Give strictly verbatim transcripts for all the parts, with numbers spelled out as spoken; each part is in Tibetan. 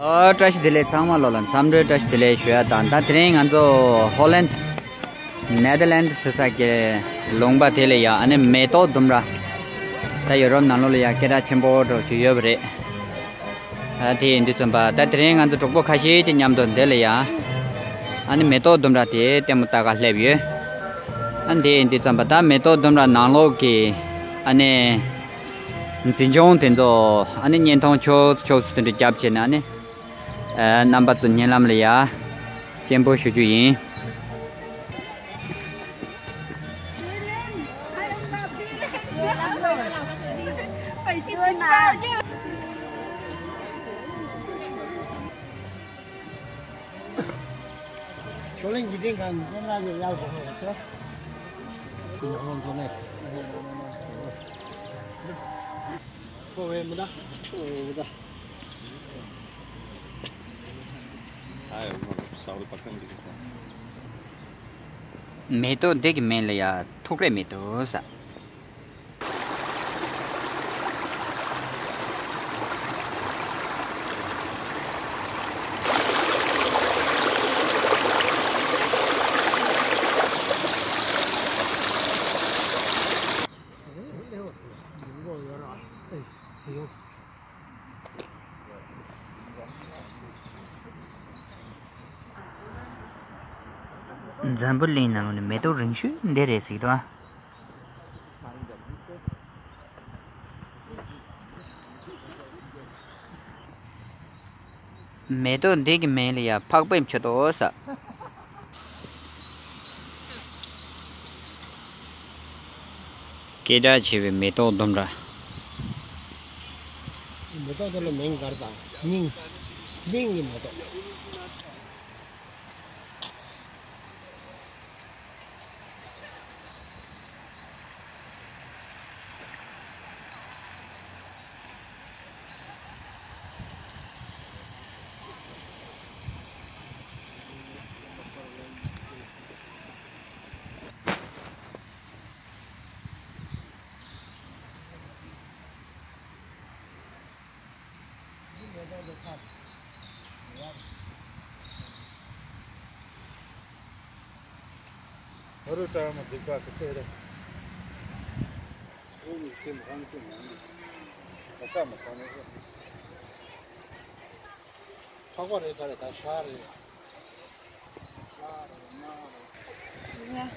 ཨོ། བཀྲ་ཤིས་བདེ་ལེགས། ཚང་མ་ལོ་ལ་འཚམས་འདྲི་བཀྲ་ཤིས་བདེ་ལེགས་ཞུ་ཡ་དང་། ད་དེ་རིང་ང་ཚོ་ཧོ་ལན་ནེ་དར་ལན་ཟེར་ས་གི་ལུང་པ་དེ་ལ་ཡ། ཨ་ནི་མེ་ཏོག་ལྡུམ་ར། ད་ཡོ་རོབ་ནང་ལོགས་ལ་ཡ་སྐད་གྲགས་ཆེན་པོ་འདྲ་ཅིག་ཡོད་པ་རེད། ཨ། དེ་ཡིན་དུས་ཙམ་པ། ད་དེ་རིང་ང་ཚོ་གྲོགས་པོ་ཁ་ཤས་ཀྱི་མཉམ་དུ་འདི་ལ་ཡ། ཨ་ནི་མེ་ཏོག་ལྡུམ་ར་དེ་ལྟད་མོ་ལྟ་ག་སླེབས་ཡོད། ཨ། དེ་ཡིན་དུས་ཙམ་པ། ད་མེ་ཏོག་ལྡུམ་ར་ནང་ལོགས་ཀྱི་ཨ་ནི་འཛིན་སྐྱོང་དེ་ཚོ། ཨ་ནི་བརྙན་ཐུང་ཆོག་ཆོག་སུ་དེ་འདྲ་རྒྱབ་བྱས་ནས། ཨ་ནི་ཨ། རྣམ་པ་ཚོ་སྙན་ལམ་ལ་ཡ་སྤྱན་འབུལ་ཞུ་རྒྱུ་ཡིན། མེ་ཏོག་འདི་གི་མིང་ལ་ཡ་ཐུག་རེ་མེ་ཏོག་ཟེར། འཛམ་བུ་གླིང་ནང་ནས་མེ་ཏོག་རིང་ཤོས་འདི་རེད་ཟེར་གྱི་འདུག་ཨ། མེ་ཏོག་འདི་གི་མིང་ལ་ཡ་འཕགས་པའི་མཆུ་ཏོ་ཟེར། སྐད་གྲགས་ཆེ་བའི་མེ་ཏོག་ལྡུམ་ར། མེ་ཏོག་དེ་ལ་མིང་ག་རེ་བཏགས། སྙིང་། སྙིང་གི་མེ་ཏོག། ཧ་རུ་ཀྲ་མ་སྡིག་པ་ཁ་ཆེ་རེད། ཨོ་ནི་ཁྱེད་མ་ཧང་ཁྱེད་མ་ནི་ད་ཚ་མ་ཚ་ནི་རེད། ཕག་པ་རེད། ག་རེ་ད་ཤ་རེད། ཤ་རེད། མ་རེད།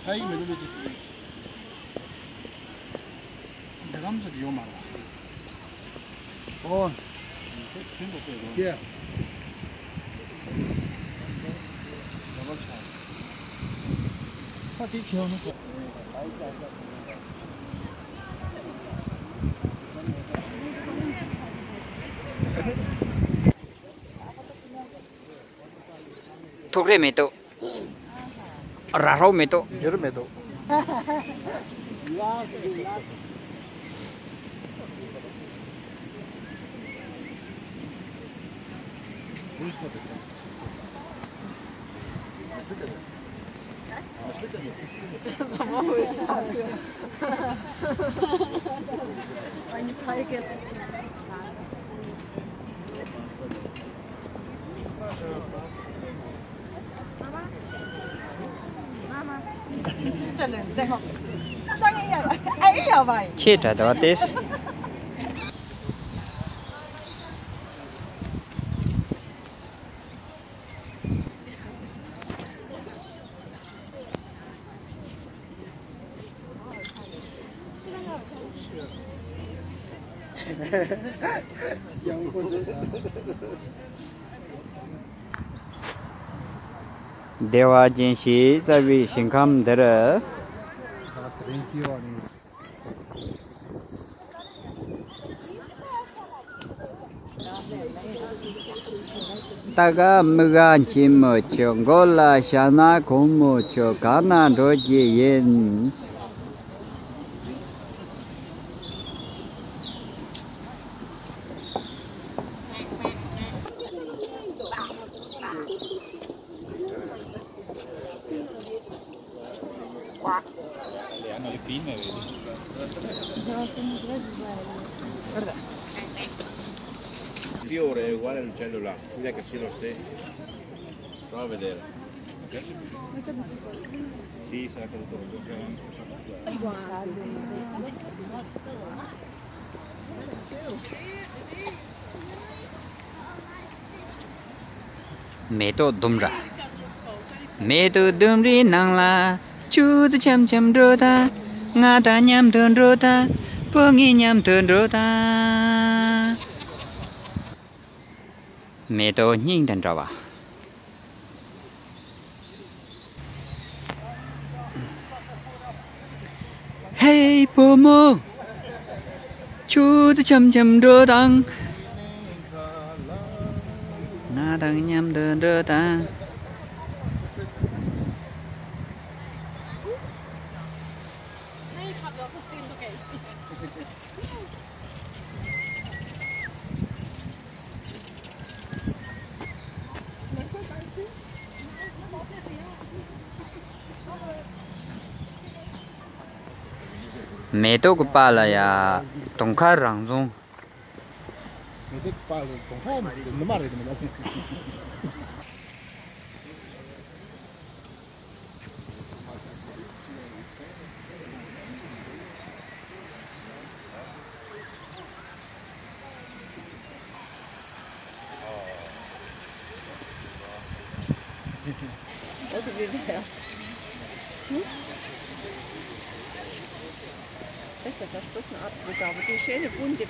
ཕ་ཡིག་མི་འདུག་པས་ཅིག་འདི་གམ་ཚོད་ཡོད་མ་རེད། ཨོ། ཁྱེད། ཁྱེད། ཁྱེད། ཁྱེད། ཁྱེད། ཐུག་རེ་མེ་ཏོག། ར་རོ་མེ་ཏོག། འགྱུར་མེ་ཏོག། 怎么回事啊？把你拍给。 ཆེ་དྲགས་བསྡད་པ་སྟེ། བདེ་བ་ཅན་ཞིག་བསགས་པའི་ཞིང་ཁམས་འདིར། ལྟག་མིག་ག་མཆི་མོ་ཆུ། མགོ་ལ་ཞྭ་ནག་གོང་མོ་ཆུ། གང་ན་འགྲོ་རྒྱུ་ཡིན། Sì, ora è uguale all'uccello là, si vede che sia lo stesso. Prova a vedere. Sì, sarà caduto proprio. མེ་ཏོག་ལྡུམ་ར། མེ་ཏོག་ལྡུམ་རའི་ནང་ལ། ཆུ་ཚོད་འཆམ་འཆམ་འགྲོ་དང་། ང་དང་མཉམ་དུ་འགྲོ་དང་། བུ་ངའི་མཉམ་དུ་འགྲོ་དང་། མེ་ཏོག་སྙིང་དང་འདྲ་བ། ཧེ་བུ་མོ། ཆུ་ཚོད་འཆམ་འཆམ་འགྲོ་དང་། ང་དང་མཉམ་དུ་འགྲོ་དང་། མེ་ཏོག་གི་པར་ལ་ཡ་དུང་དཀར་རང་བྱུང་། མེ་ཏོག་གི་པར་ལ་དུང་དཀར་མི་འདུག་ནུ་མ་རེད་དེ་ནུ་མ། Это виверс. М? Это картошка от лука. Вот решили пункты.